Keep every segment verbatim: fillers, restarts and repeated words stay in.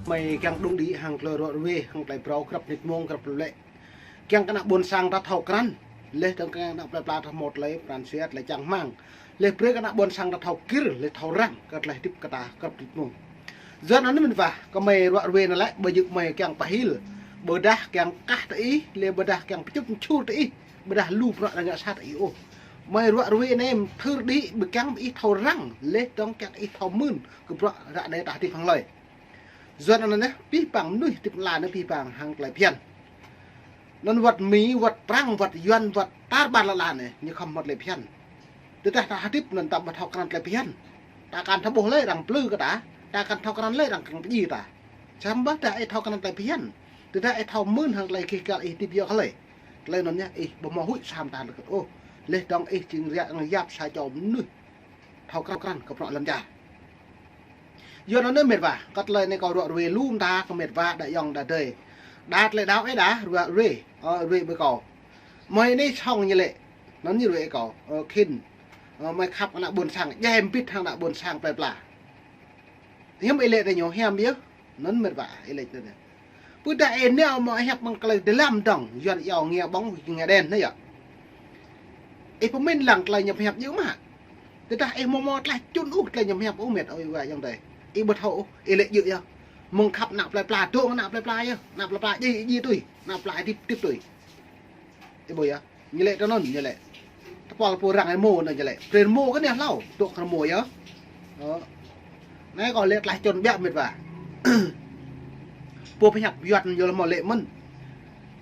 Mơi kiăng đung đĭ hăng tơlơi ruă ruê, hăng tơlơi phrâo grăp mơnit mông, grăp lu lĕ. Kiăng kơ ană ƀôn sang ta thâo krăn, leh dơ̆ng kiăng kơ ană plơi pla ta hmâo tơlơi pran jua, tơlơi čang rơmang. Leh brơi kơ ană ƀôn sang ta thâo kir, leh thâo răng, kơ tơlơi hơdip kơ ta grăp mơnit mông. Yua anŭn mĭt wa, kơ mơi ruă ruê anai lĕ, ƀu djơ̆ mơi kiăng pơhil, ƀôdah kiăng kah tơ ih, leh ƀôdah kiăng pơčŭp pơčŭr tơ ih, ƀôdah lu bruă rơngiă sat tơ ih ôh. Mơi ruă ruê anai mơthưr đĭ, ƀu kiăng ih thâo răng, leh dơ̆ng kiăng ih thâo mưn, kơ bruă ră anai ta hơdip hăng hlơi. Yua anŭn anai, pih pang mơnuih hơdip ala anai pih pang hăng tơlơi phiăn. Anŭn wơ̆t Mi, wơ̆t Prăng, wơ̆t Yuan, wơ̆t tar ƀar lŏn ala anai, ñu khŏm hmâo tơlơi phiăn. Tơdah ta hơdip anŭn ta ƀu thâo krăn tơlơi phiăn. Ta kăn thâo ƀuh lơi arăng plư kơ ta, ta kăn thâo krăn lơi arăng kiăng pơdjai ta. Samơ̆ tơdah ih thâo krăn tơlơi phiăn. Tơdah ih thâo mưn hăng tơlơi gêh gal ih hơdip yua kơ hlơi. Tơlơi anŭn yơh ih ƀu hmâo huĭ sa mơta lơkơt ôh. Leh dơ̆ng ih jing riă arăng yap sa čô mơnuih thâo krăn krăn kơ bruă lŏn čar. Yua anŭn anai mĕt wa, kơ tơlơi anai kâo ruă ruê lu mơta kơ mĕt wa đa ayŏng đa adơi. Đa tơlơi đaŏ ih đa ruă ruê, ơ, ruê ƀơi kâo. Mơi anai song ñu lĕ, anŭn ñu ruê kâo, ơ, khĭn. Ơ, mơi khăp ană ƀôn sang, djai hơbĭt hăng ană ƀôn sang plơi pla. Hiư̆m ih lĕ tơ ñu hiam yơh. Anŭn mĕt wa, ih lĕ tơ ñu. Pơdah ih nao mă hiăp mơ̆ng tơlơi dơlăm dơ̆ng, Yuan iâu nghe bóng, nghe đèn anai yơh. Ih pơmĭn lăng tơlơi ñu pơhiăp djơ̆ mă. Tơdah ih hmâo hmâo tlaih čun ôh tơlơi ñu pơhiăp ôh mĕt ơi wa ayŏng adơi. Ih ƀu thâo ôh, ih lĕ djơ̆ yơh. Mơ̆ng khăp ană plơi pla, dŏ ană plơi pla yơh. Ană plơi pla djai, djai tui. Ană plơi pla hơdip, hơdip tui. Ih ƀuh yơh. Ñu lĕ tơ anŭn, ñu lĕ. Tơpul pô arăng ih hmâo anŭn ñu lĕ. Brơi hmâo kơ anai hlâo, dŏ kơ hmâo yơh. Ơ. Anai kâo lĕ tlaih čun biă mĕt wa. Pô pơhiăp Yuan ñu lĕ hmâo lĕ mơ̆n.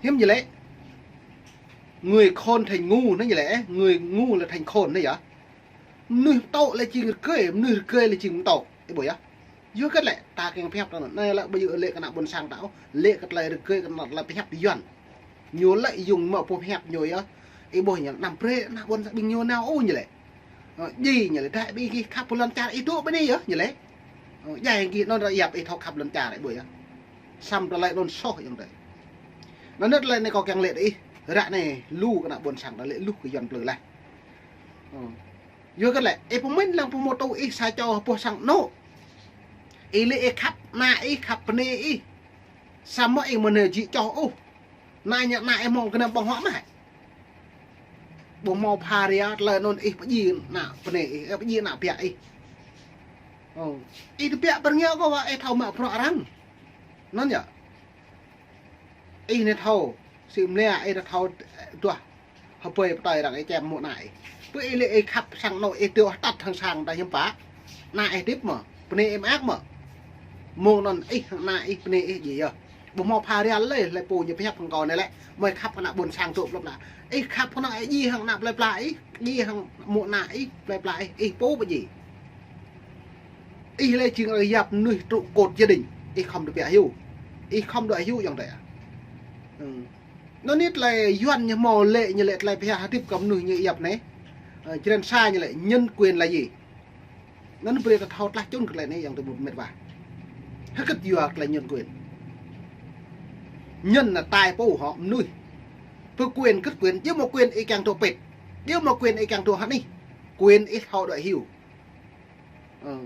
Hiư̆m ñu lĕ. Người khôn thành ngu anai ñu lĕ, người ngu là thành khôn anai yơh. Mơnuih pơtô lĕ jing rơgơi, mơnuih rơgơi lĕ jing pơtô. Ih ƀuh yơh. Yua kơ lĕ, ta kiăng pơhiăp tơ anŭn. Anai lĕ ƀu djơ̆ lĕ kơ ană ƀôn sang ta ôh, lĕ kơ tơlơi rơgơi kơ ană tơlơi pơhiăp Yuan. Ñu lĕ yŭng mă pô pơhiăp ñu yơh. Ih ƀuh ñu anăm brơi ană ƀôn sang ƀing ñu nao ôh ñu lĕ. Ơ, djai ñu lĕ, dah ƀing gih khăp pơ lŏn čar ih dŏ ƀơi anai yơh ñu lĕ. Ơ, djai gih anŭn ră yap ih thâo khăp lŏn čar ih ƀuh yơh. Samơ̆ tơlơi anŭn soh ayŏng adơi. Anŭn tơlơi anai kâo kiăng lĕ tơ ih, ră anai lu kơ ană ƀôn sang ta lĕ lu kơ Yuan plư laih. Ơ. Yua kơ lĕ, ih pơmĭn lăng pơhmutu ih sa čô boh sang anŏ. Ih lĕ ih khăp ană ih, khăp bơnai ih. Samơ̆ ih mơ̆n ih djai čoh ôh. Anai ñu ană ih hmâo gơnam ƀơ̆ng huă mơ̆. Ƀu hmâo pha ria tơlơi anŭn ih pơdjai ană bơnai ih, ih pơdjai ană biă ih. Ơ. Ih tơbiă pơrơngiao kơ wa ih thâo mă bruă arăng. Anŭn yơh. Ih anai thâo, sĭ mơlia ih thâo duah. Hơbơi pơtơi arăng ih čem mô̆ ană ih. Pơ ih lĕ ih khăp sang anŏ ih dŏ hơtăt hăng sang ta hiư̆m pă. Ană ih hơdip mơ̆, bơnai ih mơak mơ̆. Mơ̆ng anŭn ih hăng ană ih bơnai ih djai yơh. Ƀu hmâo pha ria lơi, hlơi pô ñu pơhiăp hăng kâo anai lĕ. Mơi khăp kơ ană ƀôn sang dŏ plơi pla. Ih khăp kơ ană ih djai hăng ană plơi pla ih, djai hăng mô̆ ană ih, plơi pla ih, ih pô pơdjai. Ih lĕ jing arăng yap mơnuih trụ cột gia đình. Ih khŏm tơbiă hyu. Ih khŏm đuaĭ hyu ayŏng adơi. Ơ. Anŭn anai tơlơi Yuan ñu hmâo lĕ ñu lĕ tơlơi pơhiăp hơdip kơ mơnuih ñu yap anai. Ơ, jrăn sa ñu lĕ nhân quyền là gì? Anŭn brơi ta thâo tlaih čun kơ tơlơi anai ayŏng adơi mĕt wa. Hơget yua tơlơi nhân quyền. Nhân là tài pô hŏ mơnuih. Pơ quyền hơget quyền, djơ̆ mơ̆ quyền ih kiăng dŏ pĭt. Djơ̆ mơ̆ quyền ih kiăng dŏ hơnih. Quyền ih thâo đuaĭ hyu. Ơ.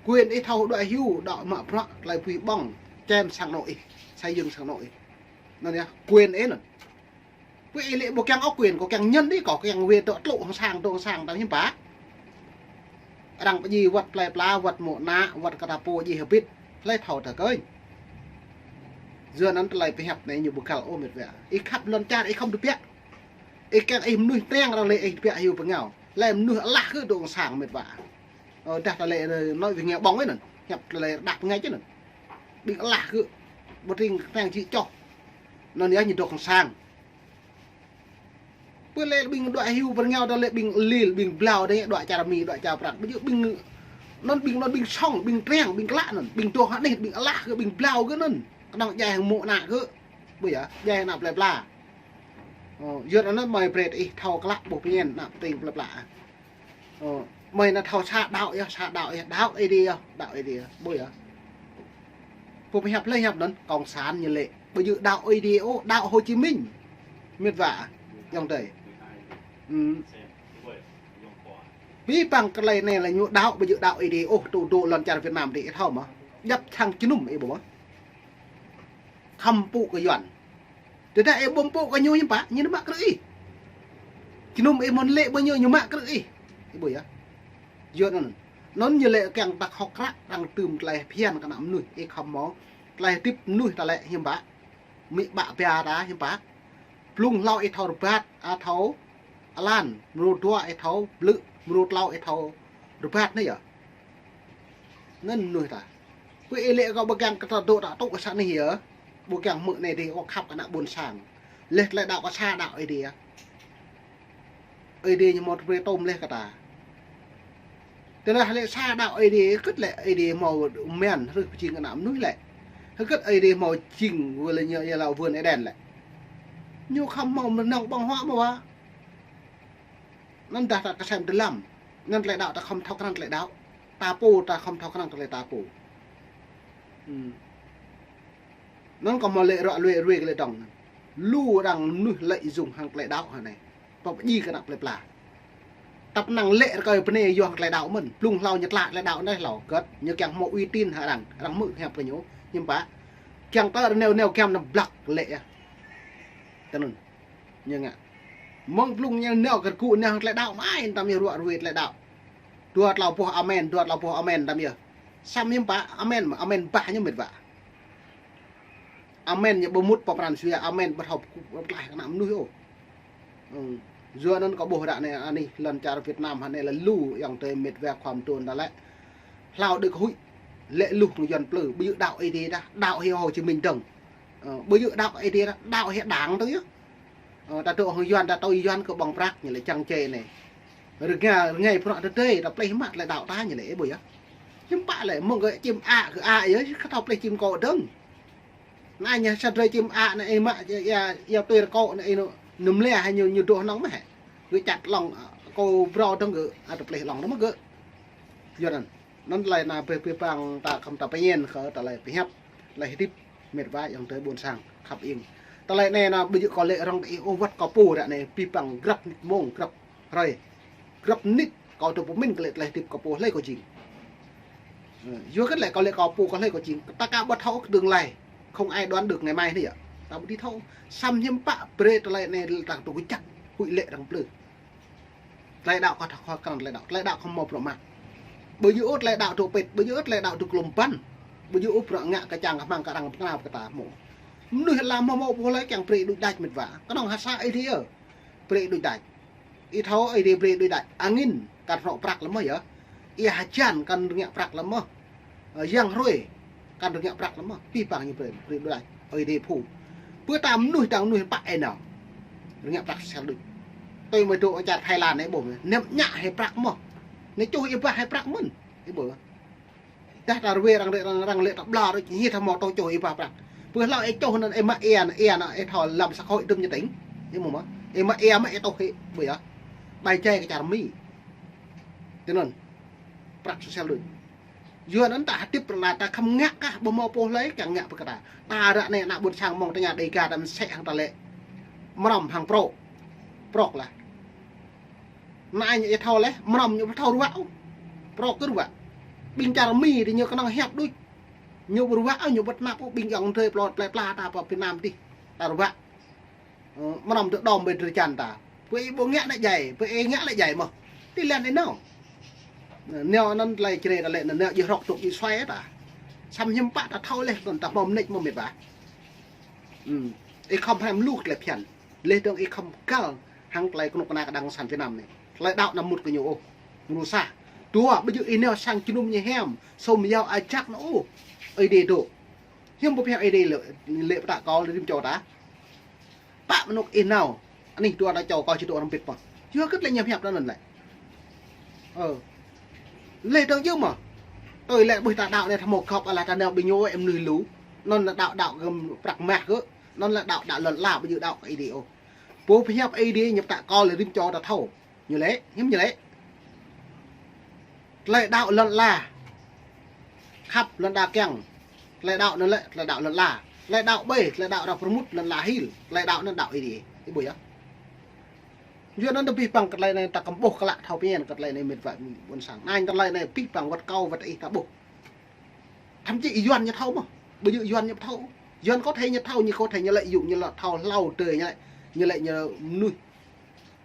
Quyền ih thâo đuaĭ hyu, đuaĭ mă bruă, tơlơi pui ƀơ̆ng, čem sang anŏ ih, xây dựng sang anŏ ih. Anŭn yơh, quyền ih anŭn. Pơ ih lĕ ƀu kiăng ôh quyền, kâo kiăng nhân ih, kâo kiăng wai dŏ tlŭ hăng sang, dŏ hăng sang, ta hiư̆m pă. Arăng pơdjai wơ̆t plơi pla, wơ̆t mô̆ ană, wơ̆t kơ ta pô djai hơbĭt, hlơi thâo ta kơnh. Yua anŭn tơlơi pơhiăp anai ñu ƀu găl ôh mĕt wa. Ih khăp lŏn čar, ih khŏm tơbiă. Ih kiăng ih mơnuih triăng arăng lĕ ih tơbiă hyu pơngao. Lĕ mơnuih alah kơ dŏ hăng sang mĕt wa. Ơ, dah tơlơi, ơ, nói về nghe bóng ấy anŭn. Hiăp tơlơi đăp ngay chứ anŭn. Ƀing alah kơ. Ƀu tring kơnang djai čoh. Anŭn yơh ñu dŏ hăng sang. Pơ lĕ ƀing đuaĭ hyu pơrơngiao dah lĕ ƀing lil, ƀing blao dah đuaĭ čar Mi, đuaĭ čar Prăng. Ƀu djơ̆ ƀing anŭn ƀing anŭn ƀing song, ƀing triăng, ƀing klă anŭn. Ƀing dŏ hơnih, ƀing alah kơ, ƀing blao kơ anŭn. Kơnơ̆ng djai hăng mô̆ ană kơ. Ƀu yơh, djai hăng ană plơi pla. Ơ, yua anŭn mơi brơi ih thâo klă ƀuh pơñen ană pơtring plơi pla. Ơ, mơi anai thâo sa đaŏ yơh, sa đaŏ yơh, đaŏ Ơi Adai yơh, đaŏ Ơi Adai yơh, ƀuh yơh. Pô pơhiăp hlơi hiăp anŭn, cộng sản ñu lĕ. Ƀu djơ̆ đaŏ Ơi Adai ôh, đaŏ Hồ Chí Minh. Mĕt wa, ayŏng adơi. Ư. Pih pang tơlơi anai lĕ ñu đaŏ, ƀu djơ̆ đaŏ Ơi Adai ôh, tŭ dŏ lŏn čar Việt Nam dih, ih thâo mơ̆. Djăp sang jơnum ih ƀuh mơ̆. Khăm pŭ kơ Yuan. Tơdah ih ƀu pŭ kơ ñu hiư̆m pă, ñu mă krư̆ ih. Jơnum ih mơ̆n lĕ ƀơi ñu, ñu mă krư̆ ih. Ih ƀuh yơh. Yua anŭn. Anŭn ñu lĕ kiăng ta khŏk krăk, arăng tơm tơlơi phiăn kơ ană mơnuih, ih khăm hmâo. Tơlơi hơdip mơnuih ta lĕ hiư̆m pă. Amĭ ƀă pia ta hiư̆m pă. Blung hlâo ih thâo rơbat, a thâo alan, mrô dua ih thâo blư̆, mrô tlâo ih thâo rơbat anai yơh. Anŭn mơnuih ta. Pơ ih lĕ kâo ƀu kiăng kơ ta dŏ ta tŭ kơ sa anai yơh. Ƀu kiăng hmư̆ anai dih, kâo khăp kơ ană ƀôn sang. Leh tơlơi đaŏ kơ sa đaŏ Ơi Adai. Ơi Adai ñu hmâo tơbrơi tôm leh kơ ta. Tơdah lĕ sa đaŏ Ơi Adai, hơget lĕ Ơi Adai hmâo men hrih pơjing kơ ană mơnuih lĕ. Hơget Ơi Adai hmâo jing wơ̆t lĕ ñu ia lăi vườn Êđen lĕ. Ñu khăm hmâo mơnơ̆ng ƀơ̆ng huă mơ̆ wa. Anŭn dah ta kơsem dơlăm. Anŭn tơlơi đaŏ ta khăm thâo krăn tơlơi đaŏ. Ta pô ta khăm thâo krăn tơlơi ta pô. Hmm. Anŭn kâo hmâo lĕ ruă ruê ruê kơ lĕ dŏng. Lu arăng mơnuih lĕ jung hăng tơlơi đaŏ hă anai. Pơp djai kơ ană plơi pla. Tăp năng lĕ rơkơi bơnai yua hăng tơlơi đaŏ mơ̆n. Blung hlâo ñu tlă tơlơi đaŏ anai hlâo. Hơget, ñu kiăng hmâo uy tín hă arăng. Arăng hmư̆ hiăp kơ ñu. Hiư̆m pă. Kiăng tơ rơneo neo giăm anăm blăk lĕ yơh. Tơ anŭn. Ñu ngă. Mơ̆ng blung ñu nao kơ gŭ nao hăng tơlơi đaŏ mơai, tăm yơh ruă ruê tơlơi đaŏ. Dua tlâo boh amen, dua tlâo boh amen tăm yơh. Samơ̆ hiư̆m pă, amen mơ̆, amen bah ñu mĕt wa. Amen ñu ƀu mŭt pơ pran jua, amen ƀu thâo pơklaih kơ ană mơnuih ôh. Ư. Yua anŭn kâo ƀuh ră anai anih lŏn čar Việt Nam hă anai lĕ lu ayŏng adơi mĕt wa khua mơtuôn ta lĕ. Hlâo đơi kơ huĭ, lĕ lu kơ Yuan plư, ƀu djơ̆ đaŏ Ơi Adai dah, đaŏ hĭ Hồ Chí Minh dơ̆ng. Ơ, ƀu djơ̆ đaŏ Ơi Adai dah, đaŏ hĭ đảng dơ̆ng yơh. Ơ, ta dŏ hăng Yuan, ta tui Yuan kơ ƀơ̆ng prăk ñu lĕ čang čê anai. Rơngai, rơngai prăk tơdơi, ta pleh mă tơlơi đaŏ ta ñu lĕ, ih ƀuh yơh. Hiư̆m pă lĕ, mơ̆ng gơ̆ čim a, gơ̆ a yơh, kơ thâo pleh čim kô̆ dơ̆ng. Anai ñu sa drơi čim a anai ih mă, ia, ia tui rơkô̆ anai ih nŭm lĕ hă ñu, ñu dŏ hnŏng mơ̆ hă. Gơ̆ čăt lŏng, ơ, kâo brâo dơ̆ng gơ̆, a ta pleh lŏng dơ̆ng mơ̆ gơ̆. Yua anŭn. Anŭn tơlơi anai pơhiăp pơhiăp păng ta khăm ta pơñen kơ tơlơi pơhiăp, tơlơi hơdip mĕt wa ayŏng adơi ƀôn sang khăp ing. Tơlơi anai anai ƀu djơ̆ kâo lĕ rŏng ih ôh wơ̆t kâo pô ră anai pơhiăp păng grăp mông grăp hrơi. Grăp mơnit kâo tŭ pơmĭn kơ lĕ tơlơi hơdip kâo pô hlơi kâo jing. Ơ, yua hơget lĕ kâo lĕ kâo pô kơ hlơi kâo jing. Ta aka ƀu thâo kơ tương lai. Không ai đoán được ngày mai anai yơh. Ta ƀu dưi thâo. Samơ̆ hiư̆m pă brơi tơlơi anai ta tŭ kơjăp. Huĭ lĕ arăng plư. Tơlơi đaŏ kơ thâo khŏk krăn tơlơi đaŏ. Tơlơi đaŏ khăm hmâo bruă mă. Ƀu djơ̆ ôh tơlơi đaŏ tŭ pĭt. Ƀu djơ̆ ôh tơlơi đaŏ tŭ klum păn. Ƀu djơ̆ ôh bruă ngă kơ čang kơ hmăng kơ arăng pơkra kơ ta hmâo. Mơnuih lăm hmâo hmâo pô hlơi kiăng brơi đuč đač mĕt wa. Kơnơ̆ng hă sa Ơi Adai yơh. Brơi đuč đač. Ih thâo Ơi Adai brơi đuč đač. Angin kăn rơnŏ prăk lăm mơ̆ yơh. Ia hơjan kăn rơngiă prăk lăm mơ̆. Ơ, yang hrơi kăn rơngiă prăk lăm mơ̆. Pơhiăp păng ñu brơi, brơi đuč đač. Ơi Adai phu. Pơ ta mơnuih dang mơnuih pă ih nao. Rơngiă prăk sel đuč. Tui mơ̆ dŏ čar Thái Lan anai ƀuh. Anăm ñă hĭ prăk mơ̆. Anai čuh ih bah hĭ prăk mơ̆n. Ih ƀuh. Dah ta rơwe arăng lĕ, arăng, arăng lĕ ta ƀlŏr, ñu hĭ ta hmâo tŏ čuh ih bah prăk. Pơ hlâo ih čuh anŭn ih mă ia, ia anŭn ih thâo lăm xã hội dŭm ñu tĭng. Ih hmâo mơ̆. Ih mă ia mă ih tŏ hĭ, ƀuh yơh. Bai jai kơ čar Mi. Tui anŭn. Prăk sel đuč. Yua anŭn ta hơdip ră anai ta khăm ngă kah ƀu hmâo pô hlơi kiăng ngă pơ kơ ta. Ta ră anai ană ƀôn sang mơ̆ng tơña Dêga ta mơsĕ hăng ta lĕ. Mrŏm hăng prŏ. Prŏk lah. Anai ñu ih thâo leh, mrŏm ñu ƀu thâo ruă ôh. Prŏk kơ ruă. Ƀing čar Mi dih ñu kơnơ̆ng hiăp đuč. Ñu ƀu ruă ôh, ñu ƀu tơnap ôh, ƀing ayŏng adơi plơi pla ta pơ Việt Nam dih. Ta ruă. Ơ, mrŏm tơ đom ƀơi drơi jan ta. Pơ ih ƀu ngă lĕ djai, pơ ih ngă lĕ djai mơ̆. Ti lăn ih nao. Nao anŭn tơlơi čre ta lĕ, nao jih rŏk tŭk jih suai ta. Samơ̆ hiư̆m pă ta thâo leh, kơnơ̆ng ta hmâo mơneč mơ̆ mĕt wa. Ư. Ih khŏm hrăm lu tơlơi phiăn. Leh dơ̆ng ih khŏm kăl hăng tơlơi kơnuk kơna kơ Đảng Cộng sản Việt Nam anai. Tơlơi đaŏ anăm mŭt kơ ñu ôh. Ñu sa. Dua, ƀu djơ̆ ih nao sang jơnum ñu hiam. Sum yao ajăk anŭn ôh. Ơi Adai dŏ. Hiư̆m pơhiăp Ơi Adai lĕ, lĕ pơtă kâo lĕ rĭm čô ta. Pă mơnŭk ih nao. Anih dua ta čô kâo či dŏ rơmbit pơh. Yua hơget lĕ ñu hiăp ta anŭn lĕ. Ơ. Leh dơ̆ng djơ̆ mơ̆. Tui lĕ ƀuh ta đaŏ anai ta hmâo gŏp ala ta nao ƀing ñu ơi mơnuih lu. Anŭn lĕ đaŏ đaŏ kơ prăk mah kơ. Anŭn lĕ đaŏ đaŏ lŏn ala ƀu djơ̆ đaŏ kơ Ơi Adai ôh. Pô pơhiăp Ơi Adai ñu pơtă kâo lĕ rĭm čô ta thâo. Ñu lĕ, hiư̆m ñu lĕ. Tơlơi đaŏ lŏn ala. Khăp lŏn đa kiăng. Tơlơi đaŏ anŭn lĕ, tơlơi đaŏ lŏn ala. Tơlơi đaŏ ƀơi, tơlơi đaŏ arăng pơrơmut lŏn ala hil. Tơlơi đaŏ anŭn đaŏ Ơi Adai. Ih ƀuh yơh. Yua anŭn ta pơhiăp păng kơ tơlơi anai ta khŏm ƀuh kơ lă thâo pơñen kơ tơlơi anai mĕt wa ƀôn sang. Anai tơlơi anai pơhiăp păng wơ̆t kâo wơ̆t ih ta ƀuh. Thậm chí Yuan ñu thâo mơ̆. Ƀu djơ̆ Yuan ñu thâo. Yuan có thể ñu thâo, ñu có thể ñu lĕ yŭ, ñu lĕ thâo hlâo adơi ñu lĕ. Ñu lĕ ñu mơnuih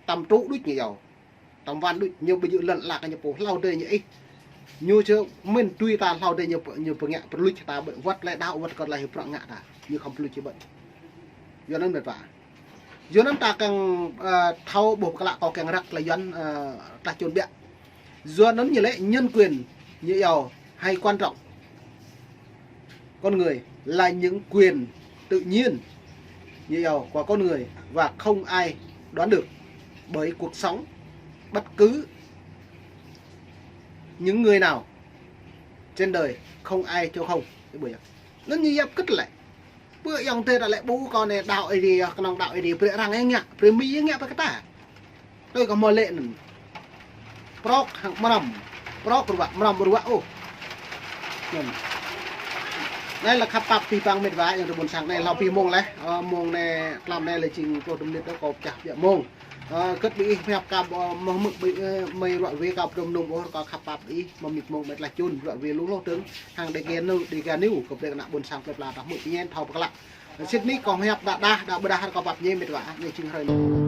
tăm tru đôč ñu yơh. Tăm wăn đôč, ñu ƀu djơ̆ lăn lak ñu pô hlâo adơi ñu ih. Ñu čơ mĭn tui ta hlâo adơi ñu, ñu pơngă pơluč ta ƀơi wăt lĕ đaŏ wăt kơ lĕ hơprăk ngă ta. Ñu khŏm pơluč či ƀơi. Yua anŭn mĕt wa. Yua anŭn ta kiăng, ơ, thâo ƀuh pơklă kâo kiăng răk lĕ Yuan, ơ, ta čun biă. Yua anŭn ñu lĕ nhân quyền ñu yơh hay quan trọng. Con người là những quyền tự nhiên như yêu của con người và không ai đoán được bởi cuộc sống bất cứ những người nào trên đời, không ai cho không. Cái buổi Anŭn ñu yap kơ̆t lĕ. Pơ ayŏng adơi ta lĕ ƀu kơ anai đaŏ Ơi Adai, kơnơ̆ng đaŏ Ơi Adai, brơi arăng ngă, brơi Mi ngă pơ kơ ta. Tui kơ mơ̆ lĕ anŭn. Prŏk hăng mrăm. Prŏk ruă, mrăm ruă ôh. Anŭn. Anai lĕ khăp pap pih pang mĕt wa ayŏng adơi ƀôn sang anai hlâo pih mông lĕ. Ơ, mông anai, tlam anai lĕ jing pluh mơnit đôč kâo pơčah biă mông. Ơ, kơ̆t ƀing ih pơhiăp kâo, ơ, mơ̆ hmư̆ ƀing, ơ, mơi ruă wê kâo pơdŏm nŭm ôh, kâo khăp pap ƀing ih, mơ̆ mĭt mông mĕt laih čun, ruă wê lu hloh dơ̆ng, hăng Đêga News, Đêga News, kơ brơi kơ ană ƀôn sang plơi pla ta hmư̆ pơñen thâo pơklă. Sĭt nik kâo pơhiăp đa đa, đa ƀôdah kâo pap ñe mĕt wa, ñe jing hrơi anai.